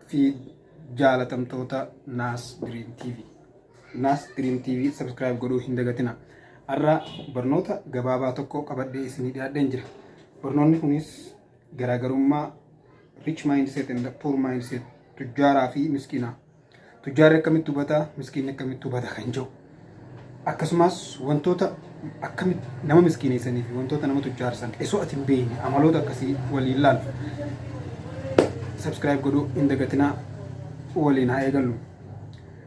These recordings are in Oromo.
Fi jaalatamtoota Naas Dream TV. Naas Dream TV subscribe godhuu hin dagatina. Har'a barnoota gabaabaa tokko qabadhee isinii dhiyaadheen jira. Barnoonni kunis garaagarummaa rich mindset and poor mindset, tujjaaraa fi miskiinaa. Tujjaarri akkamitti hubata, miskiinni akkamitti hubata kan jiru. Akkasumas wantoota akkamitti nama miskiineessanii fi wantoota nama tujjaarsan osoo ati hin beekne amaloota akkasii waliin laalu. Subscribe godhuu hin dagatinaa, waliin haa eegallu.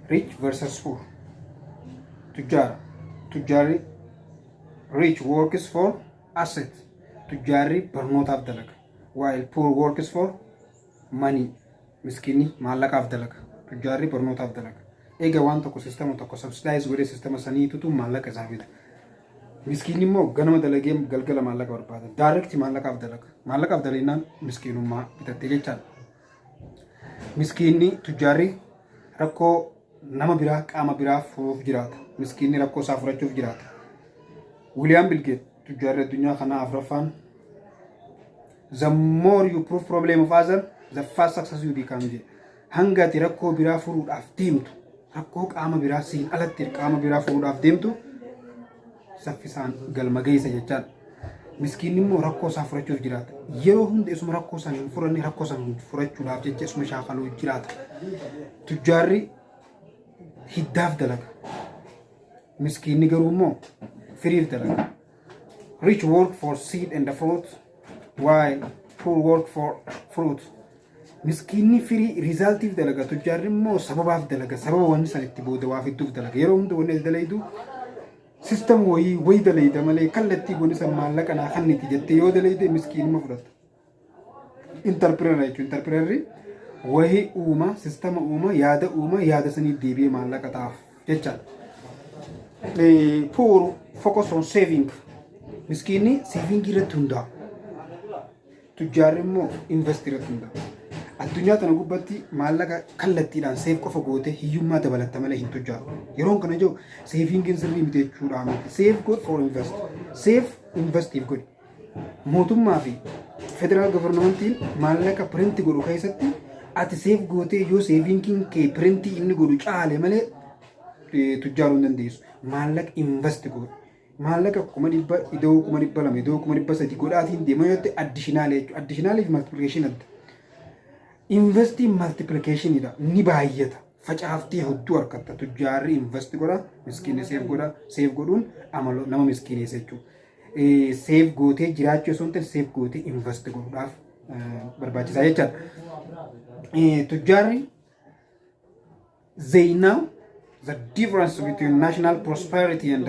Rich versus poor. Tujjaara. Tujjaarri, rich works for asset. Tujjaarri barnootaaf dalaga. While poor works for money. Miskiinni maallaqaaf dalaga. Tujjaarri barnootaaf dalaga. Eega waan tokko, sistema tokko subsidize godhee sistema saniitutu maallaqa isaa fida. Miskiinni immoo ganama dalagee galgala maallaqa barbaada. Direct maallaqaaf dalaga. Maallaqaaf dalagnaan miskiinummaa bitattee jechaadha. Miskiinni, tujjaarri rakkoo nama biraa, qaama biraa furuuf jiraata. Miskiinni rakkoo isaa furachuuf jiraata. William Bill Gates, tujjaarri addunyaa kanaa afuraffaan, "The more you prove problem of other, the fast success you become," jedhe. Hanga ati rakkoo biraa furuudhaaf deemtu, rakkoo qaama biraa siin alatti qaama biraa furuudhaaf deemtu, saffisaan galma geessa jechaadha. Miskiinni immoo rakkoo isaa furachuuf jiraata. Yeroo hunda isuma rakkoo sana hin furanne, rakkoo sana furachuudhaaf jecha isuma shaakaluu jiraata. Tujjaarri hiddaaf dalaga. Miskiinni garuu immoo firiif dalaga. Rich work for seed and the fruit, while poor work for fruit. Miskiinni firii, resultiif dalaga. Tujjaarri immoo sababaaf dalaga. Sababa wanni san itti booda waa fidduuf dalaga. Yeroo hunda wanni ati dalaydu system wayii wayi dalayda malee kallattii wanni san maallaqa naa kanniti jettee yoo dalayde miskiinuma fudhatta. Entrepreneur jechuun, entrepreneurri wahii uuma, sistema uuma, yaada uuma, yaada sanii deebi'ee maallaqa ta'aaf jechaadha. Poor focus on saving. Miskiinni saving irratti hundaa'a. Tujjaarri immoo invest irratti hundaa'a. Addunyaa tana gubbatti maallaqa kallattiidhaan save qofa gootee hiyyummaa dabalatta malee hin tujjaaru. Yeroon kana jiru savingiin sirrii miti jechuudha miti. Save good for invest. Save investiif godhi. Mootummaa fi federal governmentiin maallaqa print godhu keessatti ati save gootee yoo savingiin kee printii inni godhu caale malee tujjaaruu hin dandeessu. Maallaqa invest godhu. Maallaqa 100,000 ida'uu 200,000 ida'uu 300,000 godhaatiin deema yoo ta'e additional jechuudha. Additional fi multiplication adda. Investiin multiplicationidha. Ni baay'ata. Facaaftee hedduu harkatta. Tujjaarri invest godha. Miskiinni save godha. Save godhuun amala nama miskiineessa jechuudha. Save gootee jiraachuu osoo hin ta'in save gootee invest godhuudhaaf barbaachisaa jechaadha. Tujjaarri, they know the difference between national prosperity and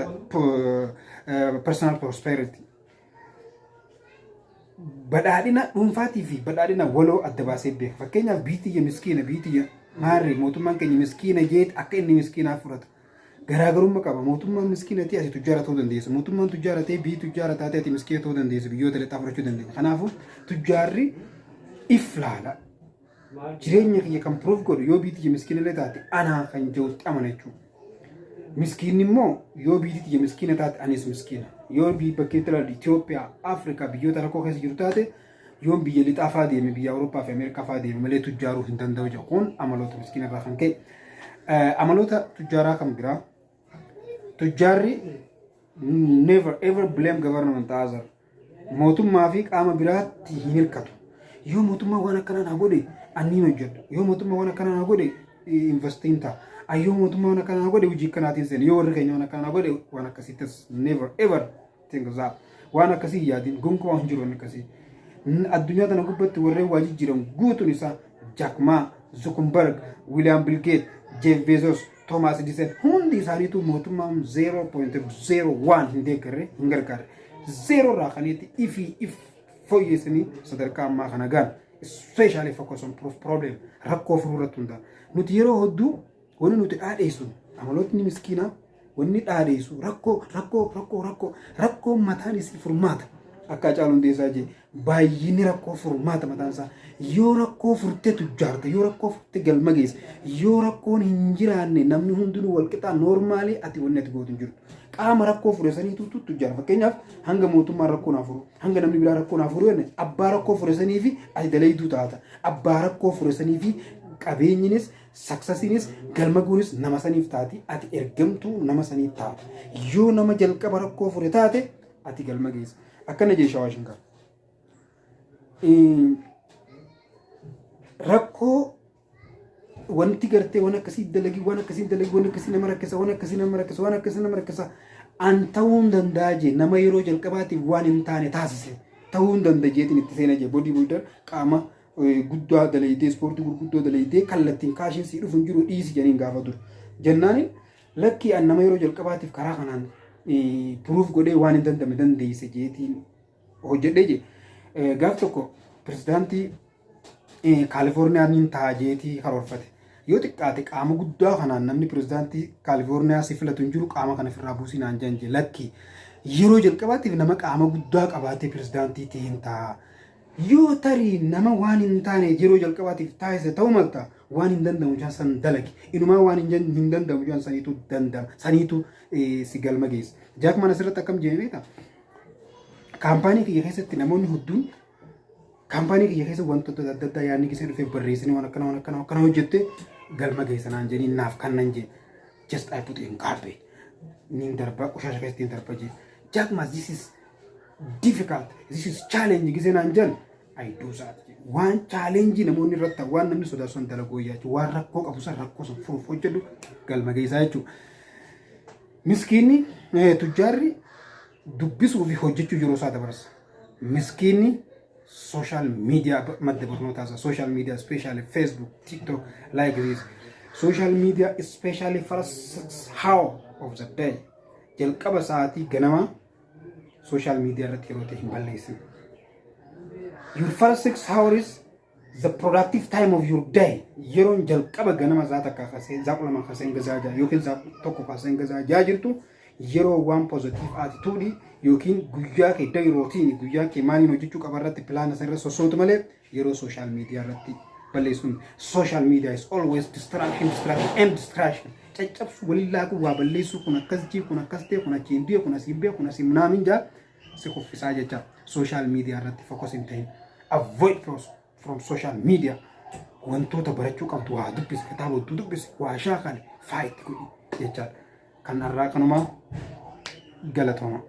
personal prosperity. Badhaadhina dhuunfaatii fi badhaadhina waloo adda baasee beeka. Fakkeenyaaf, biyyi tiyya miskiina, biyyi tiyya maarree, mootummaan keenya miskiina jeet akka inni miskiinaaf fudhata. Garaagarummaa qaba. Mootummaan miskiina ta'e ati tujjaara ta'uu dandeessa. Mootummaan tujjaara ta'e, biyyi tujjaara taate, ati miskiina ta'uu dandeessa. Biyyoota lixaa fudhachuu dandeenya. Kanaafuu tujjaarri if laala. Jireenya kiyya kan proof godhu yoo biyyi tiyya miskiina illee taate anaa kan jirutti amana jechuudha. Miskiinni immoo yoo biyyi tiyya miskiina taate anis miskiina. Yoo biyyi bakkeetti ilaalu Itoophiyaa, Afrikaa, biyyoota rakkoo keessa jiru taate, yoo biyya lixaa fa'aa deeme, biyya Awurooppaa fi Ameerikaa fa'aa deeme malee tujjaaruu hin danda'u jedhu. Kun amaloota miskiina irraa kan ka'e. Amaloota tujjaaraa kan biraa, tujjaarri never ever blame government other. Mootummaa fi qaama biraatti hin hirkatu. Yoo mootummaa waan akkanaa naa godhe anniin hojjedha. Yoo mootummaa waan akkanaa naa godhe investiin ta'a. Ayyoo, mootummaa waan akkanaa naa godhe hojii akkanaatiin seena. Yoo warri keenya waan akkanaa naa godhe waan akkasiittis, never ever think that. Waan akkasii hin yaadin, gonkumaa hin jiru waan akkasii. Addunyaa tana gubbatti warreen waa jijjiiran guutuun isaa, Jack Ma, Zuckerberg, William Bill Gates, Jeff Bezos, Thomas Edison, hundi isaaniitu mootummaan 0.01 hin deeggarre, hin gargaarre. Zero irraa kaniitti ifii if fooyyessanii sadarkaa ammaa kana gaan. Especially focus on proof problem, rakkoo furuu irratti hundaa'a. Nuti yeroo hedduu wanni nuti dhaadheessu, amalootni miskiinaa wanni dhaadheessu rakkoo, rakkoo, rakkoo, rakkoo. Rakkoon mataan isii furmaata. Akka Hacaaluu Hundeessaa jee, baay'inni rakkoo furmaata mataan isaa. Yoo rakkoo furtee tujjaarta, yoo rakkoo furtee galma geessa, yoo rakkoon hin jiraanne, namni hundinuu walqixaa normal, ati wanni ati gootu hin jirtu. Qaama rakkoo fure saniitu tujjaara. Fakkeenyaaf, hanga mootummaan rakkoo naa furu, hanga namni biraa rakkoo naa furu jenne, abbaa rakkoo fure sanii fi ati dalayduu taata. Abbaa rakkoo fure sanii fi Qabeenyinis, successiinis, galma guunis nama saniif taati. Ati ergamtuu nama sanii taata. Yoo nama jalqaba rakkoo fure taate, ati galma geessa. Akkana jee Shawaa. Rakkoo wanti gartee waan akkasii dalagii, waan akkasii dalagii, waan akkasii nama rakkisa, waan akkasii nama rakkisa, waan akkasii nama rakkisa. An ta'uu hin danda'a jee, nama yeroo jalqabaatiif waan hin taane taasise ta'uu hin danda'a jeetiin itti seena jee. Body builder, qaama guddaa dalaydee, ispoortii gurguddoo dalaydee, kallattiin cashiin sii dhufu hin jiru, dhiisi jedhaniin gaafa dur. Jennaani, lakkii, an nama yeroo jalqabaatiif karaa kanaan proof godhee waan hin dandamne dandeesse jeetiin hojjedhee jee. Gaaf tokko pirezidaantii Kaalifoorniyaa niin ta'a jeetii karoorfate. Yoo xiqqaate qaama guddaa kanaan namni pirezidaantii Kaalifoorniyaa si filatu hin jiru, qaama kana ofirraa buusii naan jedhan jee. Lakki, yeroo jalqabaatiif nama qaama guddaa qabaatee pirezidaantii ta'een ta'a. Yoo tarii nama waan hin taane yeroo jalqabaatiif taasise ta'uu malta, waan hin danda'amu jaan san dalagi. Inumaa waan hin danda'amu jaan saniitu danda'ama. Saniitu si galma geessa. Jack Maan asirratti akkam jee beektaa? Kaampaanii kiyya keessatti namoonni hedduun kaampaanii kiyya keessa wantoota adda addaa yaadni keessa dhufee barreessanii waan akkana waan akkana akkana hojjette galma geessa naan jedhanii naaf kannan jee. Just I put in garbage. Niin darbaa, qoshaasha keessatti hin darba jee. Jack Ma, this is difficult. This is challenge gisee naan jedhan, I do that. Waan challenge namoonni irratti waan namni sodaatu san dalaguu jechuudha. Waan rakkoo qabu san rakkoo san furuuf hojjedhu galma geessaa jechuudha. Miskiinni, tujjaarri dubbisuu fi hojjechuu yeroo isaa dabarsa. Miskiinni social media madda barnootaa isaa, social media, especially Facebook, TikTok, like this. Social media, especially first 6 hour of the day. Jalqaba sa'aatii ganamaa social media irratti yeroo ta'e hin balleessin. Your first 6 hours, the productive time of your day. Yeroon jalqaba ganama saa 1 kaasee, saa 2 kaasee hanga saa 6 yookiin saa 1 kaasee hanga saa 6 jirtu, yeroo waan positive attitude yookiin guyyaa kee day routine, guyyaa kee maaliin hojjechuu qaba irratti plan isa irra sossootu malee yeroo social media irratti balleessuun. Social media is always distraction, distraction and distraction. Caccabsu, waliin laaquu, waa balleessuu, kun akkas jii, kun akkas ta'e, kun achiin du'e, kun asiin ba'e, kun asiin naamin jaa si kuffisaa jecha. Social media irratti focus hin ta'in. Avoid from social media. Wantoota barachuu qabdu waa dubbisi, kitaaba hedduu dubbisi, waa shaakali, fight godhi jechaadha. Kan har'aa kanumaa, galatooma.